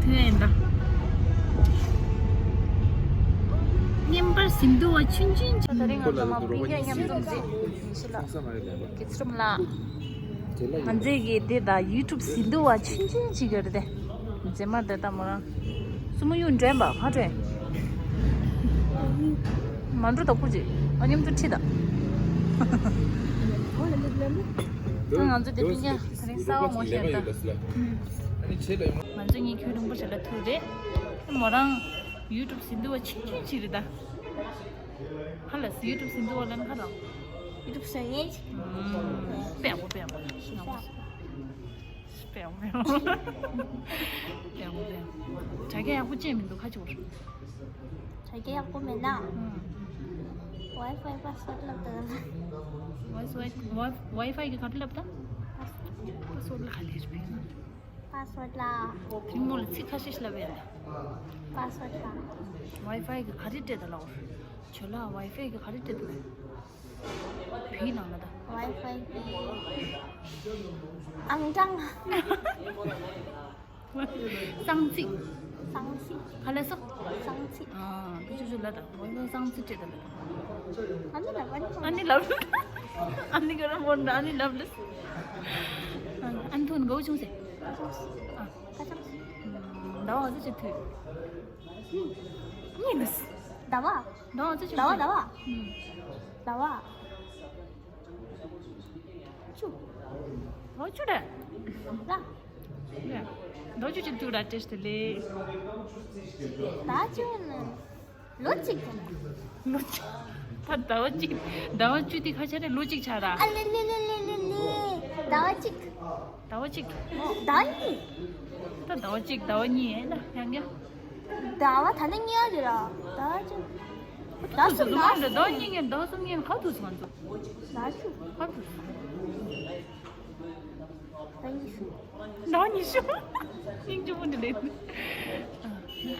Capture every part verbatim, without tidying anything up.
ཐུ་ཡན་ད། སྙན་པར་ཟིན་དུ་བ་ཆུན་ཆུན་ཆུན། ད་རིང་ང་ཚོ་མ་པི་ཀ་མཉམ་འཛོམས་ཟིན་ཡིན་ཤི་ལ། ཀི་ཚི་རུམ་ལ། ང་ཚོས་ཀྱི་དེ་ད་ཡུ་ཊུབ་ཟིན་དུ་བ་ཆུན་ཆུན་ཅིག་ཡོད་རེད་དེ། མཛེས་མ་དེ་ད་མོ་རང་། སུ་མོ་ཡུ་འདྲེན་པ་ཧ་འདྲེན། མ་འགྲོ་ད་ཀུ་ཅི། ཨ་མཉམ་དུ་ཁྲིད་ད། ང་ཚོ་དེ་སྤུན་ཀྱག་ད་རིང་གསར་བ་མོ་ཤེས་ད། ང་ཚོ་གཉིས་ཁྱོད་རིང་པོ་ཞིག་ལ་ཐུག་རེད། མོ་རང་ཡུ་ཊུབ་ཟིན་དུ་བ་ཆུན་ཆུན་ཅིག་རེད་ད། ཧ་ལ་སི་ཡུ་ཊུབ་ཟིན་དུ་བ་ལ་ན་ཧ་རང་། ཡུ་ཊུབ་ཟིན་ངེས་ཅིག་པེ་གོ་པེ་གོ། པེ་གོ་པེ་གོ། པེ་གོ་པེ་གོ། དྲ་རྒྱ་ཡག་པོ་ཅན་མི་འདུག་ཁ་ཆུ། དྲ་རྒྱ་ཡག་པོ་མེད་ན། ཝའི་ཕའི་པ་སི་ཝར་ཌི་ལབ་ད། ཝའི་ཕའི་གི་ག་རེ་ལབ་ད། པ་སི་ཝར་ཌི་ལ་ག་ལེར་བི། པ་སི་ཝར་ཌི་ལ། ཐེངས་མོ་ལ་ཚིག་ཁ་ཤས་ཤིག་ལབ་ཡ་ད། པ་སི་ཝར་ཌི་ལ། ཝའི་ཕའི་གི་ག་རེ་སྤྲད་ད་ལའོ། ཇོ་ལགས་ཝའི་ཕའི་གི་ག་རེ་སྤྲད་ད་ལའོ། བི་ནང་ལ་ད། ཝའི་ཕའི་གི། ཨང་གྲངས། གསང་ཚིག་གསང་ཚིག་ག་ལ་སོ། གསང་ཚིག་ཨ། ཁུ་ཆུ་ཆུ་ལ་ད། ཝའི་ཕའི་གསང་ཚིག་སྤྲད་ད་ལ། ཨ་ནི་ལབ་ཨ་ནི། ཨ་ནི་ལབ། ཨ་ནི་ག་ར་མོ་འདྲ་ཨ་ནི་ལབ་ལ། ཨ་ནི་ཐོན་གོ་བྱུང་སེ། ཨ། ཁ་ཆག་ཟླ་བ་ཟེར་ཅིག་ཐུ། གཉིས་ནི། ཟླ་བ། ཟླ་བ་ཟེར་ཅིག་ཟླ་བ་ཟླ་བ། ཟླ་བ། ཆུ། ལོ་ཆུ་རེད། ལ། རེད། ལོ་ཆུ་ཅིག་ཐུག་ར་ཏེ་སྟེ་ལེ། ད་ཆུ་ནི། ལོ་གཅིག་དང་། ལོ་གཅིག་ད་ཟླ་བ་གཅིག་ཟླ་བ་བཅུ་དེ་ཁ་ཆ་རེད་ལོ་གཅིག་ཆགས་ར། ཨ་ལེ་ལེ་ལེ་ལེ་ལེ་ལེ། ཟླ་བ་གཅིག་ཟླ་བ་གཅིག་ཟླ་བ་གཉིས། ད་ཟླ་བ་གཅིག་ཟླ་བ་གཉིས་ཡིན་ན་ཡང་ཡང་། ཟླ་བ་ད་ནི་གཉིས་ཡ་རེད་ར། ཟླ་བ་གཅིག་ཟླ་གསུམ་ཟླ་གསུམ། ཟླ་བ་གཉིས་ཡིན་ཟླ་གསུམ་ཡིན་ཁ་ཐུག་སོང་ང་ཚོ། ཟླ་བ་བཅུ། ཁ་ཐུག་སོང་། ཟླ་ཉི་ཤུ། ཟླ་ཉི་ཤུ། སྙིང་རྗེ་པོ་འདི་ལས།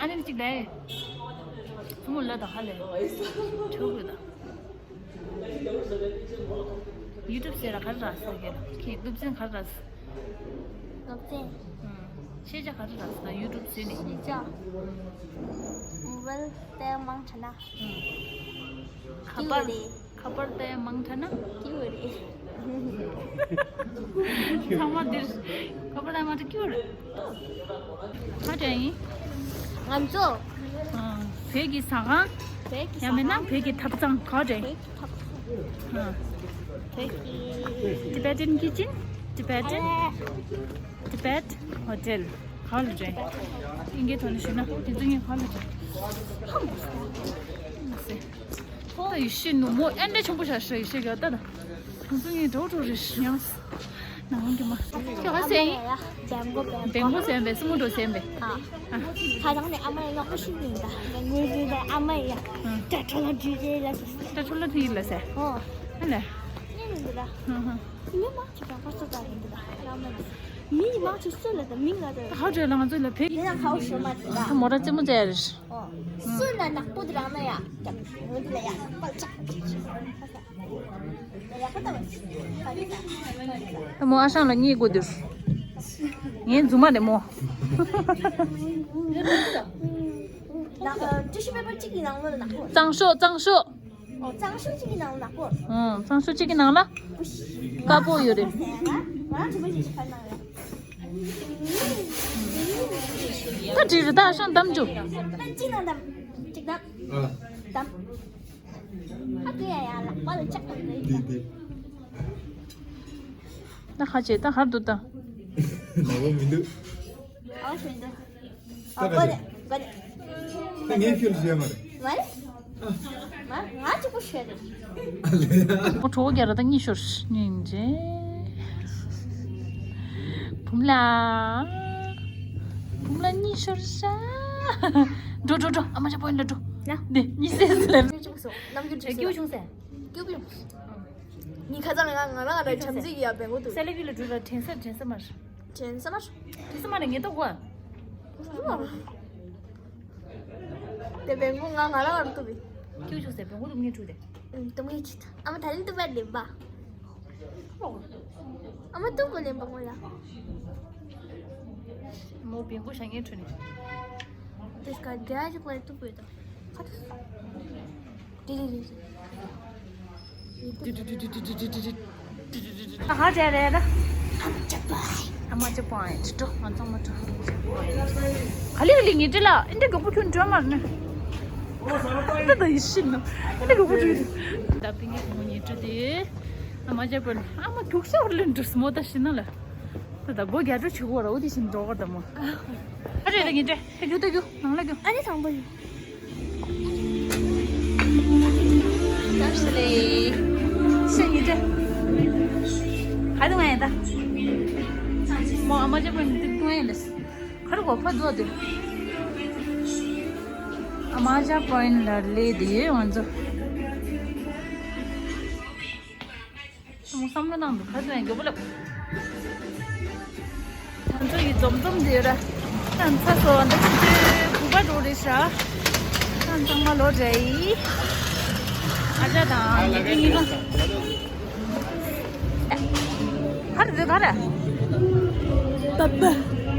ཨ་ནི་གཅིག་ལས། ཚུར་མོ་ལ་དང་ཧ་ལས། ཁྲོ་དགོས་དང་། ཡུ་ཊུབ་ཟེར་ར་ག་རེ་རག་ཟེར་གི་ཁྱེད་སློབ་ཚན་ག་རེ་རག་ཟེར། སློབ་ཚན། ཤེས་བྱ་ག་རེ་རག་ཟེར་ད་ཡུ་ཊུབ་ཟེར་ནས། ཤེས་བྱ། མོ་བལ་ཏའི་མང་ཆ་ན། ཁ་པར། ཁ་པར་ཏའི་མང་ཆ་ན། སྐྱིད་པོ་རེད། ཚང་མ་འདིར་ཁ་པར་ཏའི་མང་ཆ་སྐྱིད་པོ་རེད། ག་དྲན་ཡིན། ང་ཚོ། བོད་ཀྱི་ཟ་ཁང་། བོད་ཀྱི་ཟ་ཁང་། ཡང་མིན་ན་བོད་ཀྱི་ཐབ་ཚང་ག་དྲན། བོད་ཀྱི་ཐབ་ཚང་། བོད་ཀྱི། Tibetan kitchen Tibetan Tibet Hotel ག་ལ་དྲན། ཨིན་སྐད་ཐོག་ནས་ཞུས་ན་དེ་ཚོ་ངས་ག་ལ་དྲན། ཧམ། ད་ཡེ་ཤེས་ནུ་མོ་ཨེ་འདྲ་ཆེན་པོ་ཞིག་ཡེ་ཤེས་ཡོད་ད་ད། ཁོང་ཚོ་གཉིས་འགྲོ་འགྲོ་རེ་ཞིག་ཡང་། ནང་གི་མ། ཁྱོད་ག་ཟེར་ཡིན། བེང་གོ་བེང་གོ་ཟེར་བས་སུ་མོ་འགྲོ་ཟེར་བས། ཁ་རང་ནས་ཨ་མ་ཡང་ཨོ་ཤི་ཡིན་ད། བེང་གོ་ཟེར་བས་ཨ་མ་ཡ། ཏྲ་ཁྲོ་ལ་ཇུ་ཇེ་ལ་ཟེར། ཏྲ་ཁྲོ་ལ་ཇུ་ཇེ་ལ་ཟེར། ཨོ། ཨ་ལེ། ནི་མི་འདུག་ད། ཧུ་ཧུ། མི་མང་ཆེ་བ་ཁོ་ཚོ་ད་ཡིན་འདུག་ད། ཨ་མ་ཡ། མི་མང་ཆེ་སུ་ལ་ད་མིང་ལ་ད། ད་ཧ་ཇེ་ལ་ང་ཚོ་ལ་བེ། ཡིན་ན་ཁ་ཨོ་ཤི་མ་འདུག་ད། ད་མོ་ར་ཙེ་མོ་ཙེ་ཡ་རེ། སུ་ན་ནག་པོ་དེ་རང་ན་ཡ། ཀྱང་ངོ་དེ་ལ་ཡ་པ་ལྕག་གི་ཆུ། ཡ་པ་ཏ་བ་ཆི། ད་མོ་ཨ་ཞང་ལ་གཉིད་དགོས་དུས། ངའི་རྫུན་མ་རེད་མོ། ན་ཨ་ཊི་ཤུ་པེ་པར་གཅིག་གི་ནང་ལོགས་ལ་ནག་པོ། གཙང་ཤོག་གཙང་ཤོག་ཨོ་གཙང་ཤོག་གཅིག་གི་ནང་ལ་ནག་པོ། ཨང་གཙང་ཤོག་གཅིག་གི་ནང་ལ་དཀར་པོ་ཡོད་རེད། ང་རང་གྲོགས་པོ་ཞིག་ཕར་ནང་ལ། ད་འགྲིག་རེད་ད་ཨ་ཞང་འདམ་རྒྱུ། ད་གཅིག་ནང་འདམ། གཅིག་འདམ། འདམ། ཨ་ཀི་ཡ་ཡ་ལག་པ་ལ་ལྕགས་པ་འདི་འདི། ད་ཁ་ཆེ་ད་ཧར་འདུག་ད། ནག་པོ་མི་འདུག་ཨ་ཞོན་འདུག་ད་ཨ་ག་གོ་ནས་གོ་ནས། ད་ངས་ཁྱོད་ལ་བཤད་མ་རེད། མ་རེད། མ་ང་གཅིག་པུ་བཤད་རེད། ཨ་ལེ། ཁོ་གྲོགས་རྒྱ་ར་ད་གཉིད་ཤོར་སྙིང་རྗེ། བུམ་ལ། བུམ་ལ་གཉིད་ཤོར་ཤག་འགྲོ་འགྲོ་འགྲོ་ཨ་མ་ཅག་པོ་ཡིན་ལ་འགྲོ། ན། འདི་གཉིད་སད་ཟེར་ལབ། སྐྱུག་བྱུང་སོང་། ནམ་རྒྱུན་སྐྱུག་བྱུང་སོང་། སྐྱུག་བྱུང་། ངའི་ཁ་སང་ང་ང་རང་ང་རང་བྱམས་བརྩེ་གི་ཡ་བེང་པོ་འདུག་སེ་ལེ་བི་ལ་འགྲོ་ལ་དྲན་ས་དྲན་ས་མར། དྲན་ས་མར། དྲན་ས་མར་ངེས་ཏོག་གོ། དེ་བེང་པོ་ང་ང་རང་ང་རང་ཐུབ་པའི། སྐྱུག་བྱུང་སོང་བེང་པོ་འདུག་ངས་འགྲོ་དེ། ཨུམ་དུམ་ངས་ཁྱི་ཐ་ཨ་མ་ད་ནི་ཏུ་བས་ལེན་པ། ཨ་མ་ཏུ་གོ་ལེན་པ་ངོ་ལ། མོ་བེམ་པོ་ཞང་ངའི་ཁྲོད་ནས། དེ་སྐད་རྒྱ་ཅིག་ལ་ཐུག་པོ་ཡོད་དང་། ཁ་ཐུག་དེ་རེད་རེད་རེད། ཧ་ཅང་རེད་ད། ཨ་མ་ཅི་པོ་ཨེ་ཅི་ཏོ་ང་ཚང་མ་ཏོ། ག་ལེ་ག་ལེ་ངེད་ཅི་ལ་ཨེ་འདྲ་མགྱོགས་པོ་ཁྱོད་འགྲོ་མར་ནི། ད་ད་ཡི་ཤི་ནོ་ཨེ་འདྲ་མགྱོགས་པོ་ཁྱོད། ད་པིང་གི་ཁོང་ངེད་ཅི་དེ། ཨ་མ་ཅི་པོ་ཨ་མ་ཁྱུག་ཤ་བར་ལེན་འགྲོ་སི་མོ་ད་ཤི་ན་ལ། ད་ད་སྒོ་རྒྱ་གྲོ་ཆུ་གོ་ར་འོ་དེ་བཞིན་འགྲོ་གར་ད་མོ། ཨ་རེ་རེ་ངེད་ཅི་ཧེ་རྒྱུ་ད་རྒྱུ་ནང་ལ་རྒྱུ། ཨ་ནི་དང་པོ་ཡོད། ད་ཤི་ལེ། ཤི་ཡི་ཅི། ཧ་དུ་ང་ཡ་ད། མོ་ཨ་མ་ཅི་པོ་ནི་དུ་ཡ་ལེ། ཁར་གོ་ཕ་རྫོགས་ཏེ། ཨ་མ་ཅག་པོ་ཨིན་ལ་ལེ་དེ་ཡོད་ང་ཚོ། ཨ་མོ་བསམ་བློ་གནང་འདུག་ཁ་ཚོན་མགྱོགས་པོ་ལབ། ང་ཚོ་ཡི་འཛོམས་འཛོམས་དེ་ཡོད་ར། ཨ་ཚ་སོ་འདི་ཚོ་ཚོའི་བུ་པ་འགྲོ་རེད་ཤག་ཨ་ཚང་མ་ལོ་འདྲ་ཡི། ཨ་ཅག་དང་ཉི་ཁེ་གཉིས་ལ། ག་རེ་འདི་ག་རེ། པ་པ།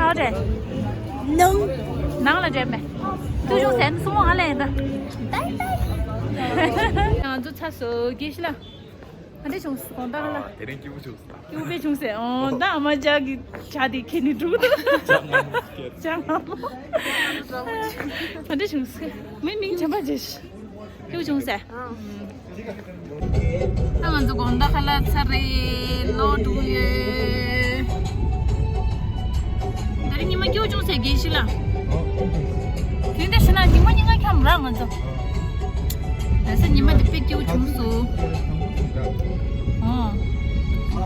ཨ་རེ། ནང་། ནང་ལ་འདྲེན་མེད། ཏུ་ཞུགས་ཟེར་ནི་སུ་མོ་ཧ་ལས་ཡིན་ད། ང་ཚོ་ཚ་སོ་དགེ་ཤི་ལ། ཨ་འདྲེ་བྱུང་སོང་ད་ཧ་ལ། དེ་རིང་སྐྱིད་པོ་བྱུང་སོང་། སྐྱིད་པོ་དཔེ་བྱུང་སེ་ཨོ་ད་ཨ་མ་ཅག་གི་ཇ་དེ་ཁྱེར་ནས་འགྲོ་གི་འདུག་ཇ་མ་མོ། ཇ་མ་མོ། ཨ་འདྲེ་བྱུང་སེ་མི་མིང་ཆེན་པ་ཇེ་ཤི། སྐྱིད་པོ་བྱུང་སེ། ད་ང་ཚོ་དགོང་དག་ཁ་ལག་ཚར་རེད་ལོ་དྲུག་ཡོད། ད་རིང་ཉི་མ་སྐྱིད་པོ་བྱུང་སེ་དགེ་ཤི་ལ། དེ་འདྲ་ཞུ་ན་ཉི་མ་ཉི་མ་འཁྱམ་ར་ང་ཚོ། ལ་ས་ཉི་མ་འདི་དཔེ་སྐྱིད་པོ་བྱུང་སོང་། ཨོ།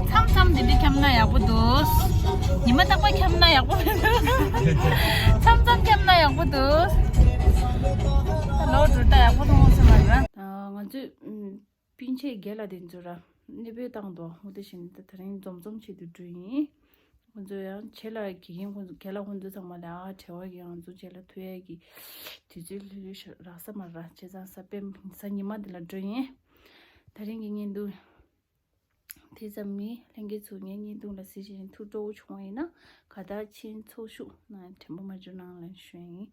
མཚམས་མཚམས་འདི་འདྲ་འཁྱམ་ན་ཡག་པོ་འདུག་ཉི་མ་རྟག་པར་འཁྱམ་ན་ཡག་པོ་མི་འདུག་མཚམས་མཚམས་འཁྱམ་ན་ཡག་པོ་འདུག་ལོ་དྲུག་ད་ཡག་པོ་མཐོང་སོང་ང་ཡོད། ང་ཚོས་སྤུན་མཆེད་རྒན་ལགས་དེ་ཚོ་ར་གནས་སྤོས་བཏང་འདུག་འོ་དེ་བཞིན་ད་དེ་རིང་འཛོམས་འཛོམས་བྱེད་དུ་འགྲོ་ཡིན། ཁོང་ཚོ་ཡང་ཆེ་ལ་དགེ་རྒན་ཁོང་ཚོ་རྒན་ལགས་ཁོང་ཚོ་ཚང་མ་ལ་ཨ་བྲེལ་བ་གི་ང་ཚོ་རྗེས་ལ་ཐུག་ཡས་ཀྱི་དུས་ཚོད་ལྷོད་ལྷོད་ཤོར་རག་ས་མ་རག་བྱས་ཙང་གཟའ་སྤེན་གཟའ་ཉི་མ་འདི་ལ་འགྲོ་ཡིན། ད་རིང་གི་བརྙན་ཐུང་དེ་ཙམ་ཡིན། ལྷན་རྒྱས་ཚོ་ངའི་བརྙན་ཐུང་ལ་གཟིགས་བཞིན་ཐུགས་སྤྲོ་བོ་བྱུང་བ་ཡིན་ན་ག་ད་ཕྱིན་ཚོགས་ཞུགས་གནང་དྲན་པ་མ་བརྗེད་གནང་ལ་ཞུ་ཡིན།